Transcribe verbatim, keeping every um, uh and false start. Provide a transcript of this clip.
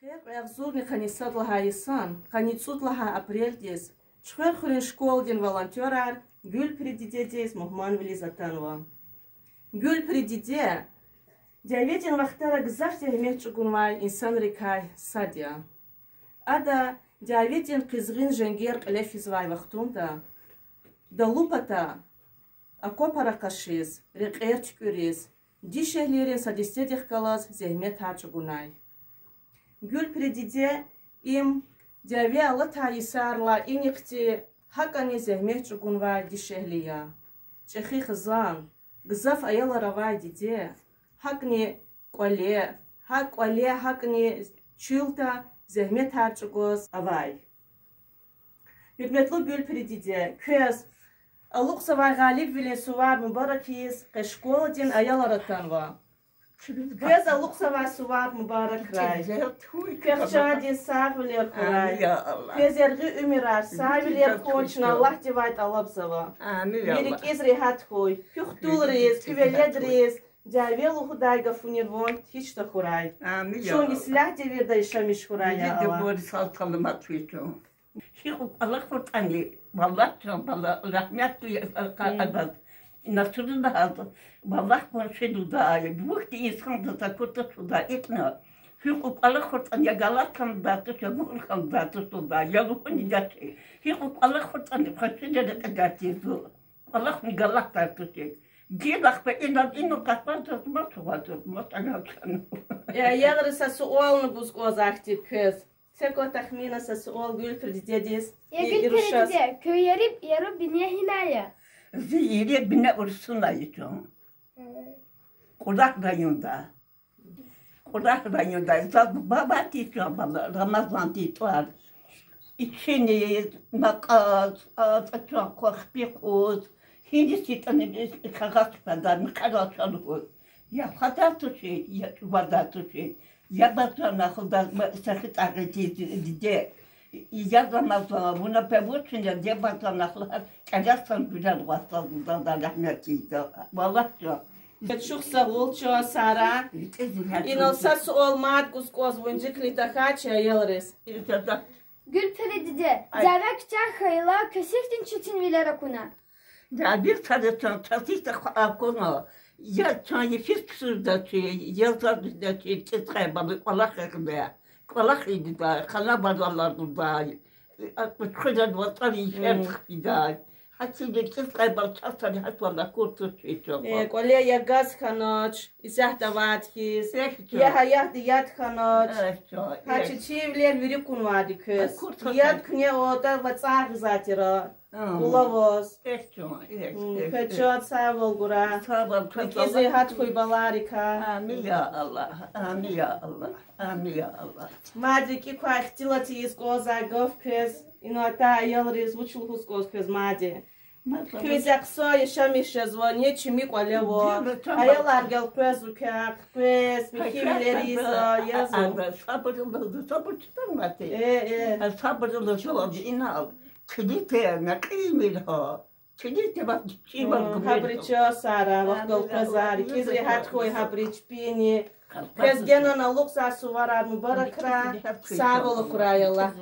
Кьве агъзурни къанни сад лагьай йисан къанни цӀуд лагьай апрелдиз Чуьхверхуьруьн школадин волонтёрар Гуьлпери дидедиз мугьманвилиз атанва. Гуьлпери диде дяведин вахтара гзаф зегьмет чӀугунвай инсанрикай сад я. Ада дяведин къизгъин женгер кьиле физвай вахтунда далу пата окопра къашиз, рекьер туькӀуьриз, дишегьлийрин са дестедихъ галаз зегьметар чӀугунай. Гуьлпери диде им дяве алатай йисарилай инихъди гьакӀани зегьмет чӀугунвай дишегьли я. ЧӀехи хизан, гзаф аялар авай диде гьакӀни кӀвале, гьакӀ кӀвале, гьакӀни чуьлда зегьметар чӀугваз авай. Гьуьрметлу Гуьлпери диде, квез алукьзавай Гъалибвилин сувар мубарак ийиз къе школадин аялар атанва. Квез алукьзавай сувар мубаракрай. Квехъ чандин сагъвилер хьурай. Квез яргъи уьмуьрар, сагъвилер хьун чна Аллагьдивай тӀалабзава. Ви рикӀиз регьят хьуй, куь хтулриз, куь веледриз дяве лугьудай гафунин ван гьич тахьурай. Чун ислягь девирда яшамиш хьурай, я Аллагь. Гьикьван кӀвалахар хуртӀани, валлагь, чан бала, рагьмет хьуй адаз. Ина сура лагьайди, валлагь, къунши лугьудай, вахтунда инсандиз акуртӀа судай икьна. Гьикьван кӀвалахар хуртӀани, я галат хьанвайди туш, я мугьман хьанвайди туш лугьудай, я лугьуни дач. Гьикьван кӀвалахар хуртӀани, хвешила рекьидайди я зун. КӀвалахни галатдай тушир. Гила ахпа инал, инал къакъатзава, маса вазва, маса галат хьанва. Э, аялриз са суални гуз кӀанзава ахьтин квез. Са квай тахминан са суал Гуьлпери дидедиз. Я Гуьлпери диде, квевай яру бине гьинай я? Зи яру бине Урусунай я чан. Кьурагь районда. Кьурагь районда. Заз буба авай чан бала, Рамазандин тӀвар. Ичиниз, накьваз, а, чан квахьби кьуз, гьиниз ятӀани кагъаз падай, мехъерал чан лугьуз. Я хвадай тушир, я чӀугвадай тушир. Я бажарагъ, Аллагь, ма са хитӀа гъиз диде. Я Рамазан, вуна певучина, я бажарагъ, лагьана, кӀелесун гуьрел гъватӀзава, Аллагьди рагьмет ийида. Валлагь чан. Чухсагъул, чан Сара. Инал са суал мад гуз кӀанзава, вунжикни тахьай чи аялриз. Гуьлпери диде, дяве куьтягь хьайила, квез гьихьтин четинвилер акуна? Дяведин сада чан четинвилер акуна. Я чан йифиз ксуздачир, я заз дачир, кӀицӀ къайбалай кӀвалах ийидай. КӀвалах ийидай, хана варалар гудай. Кьуьчхуьрел вацӀар йифер хъфидай. Гьа чиди кӀицӀ къайбал чан сада гьат валай акур туш чи чан. Э, кӀвале я газ хьанач, исятда авайди хьиз, я гьаятда яд хьанач. Гьа четинвилер вири акунвайди квез. Яд куьне аватӀа, вацӀар гъизвай тир. Кьула ваз. Квез чан сагъвал гурай. РикӀиз регьят хьуй баларикай. Амин, я Аллагь, амин, я Аллагь, амин, я Аллагь. Мад рикӀик квай ихтилат ийиз кӀанзавай гаф квез, ина атай аялриз вуч лугьуз кӀанзава квез мад? Квез хъсан яшамиш жезва, ни чими кӀвале ава. Аялар гелкъвезва квехъ, квез михьивилер ийизва, язва. Сабур лугьузва, сабур читан мати. Э, э. Сабур лугьузва инал. Килите накьимир гьа. Килите вахт чивал гумир. Гьабуруз чан Сара, вахт галкъвезва, рикӀиз регьят хьуй гьабурун чпини. Квез генани алукьзавай суварар мубаракрай, сагъвал акурай Аллагь.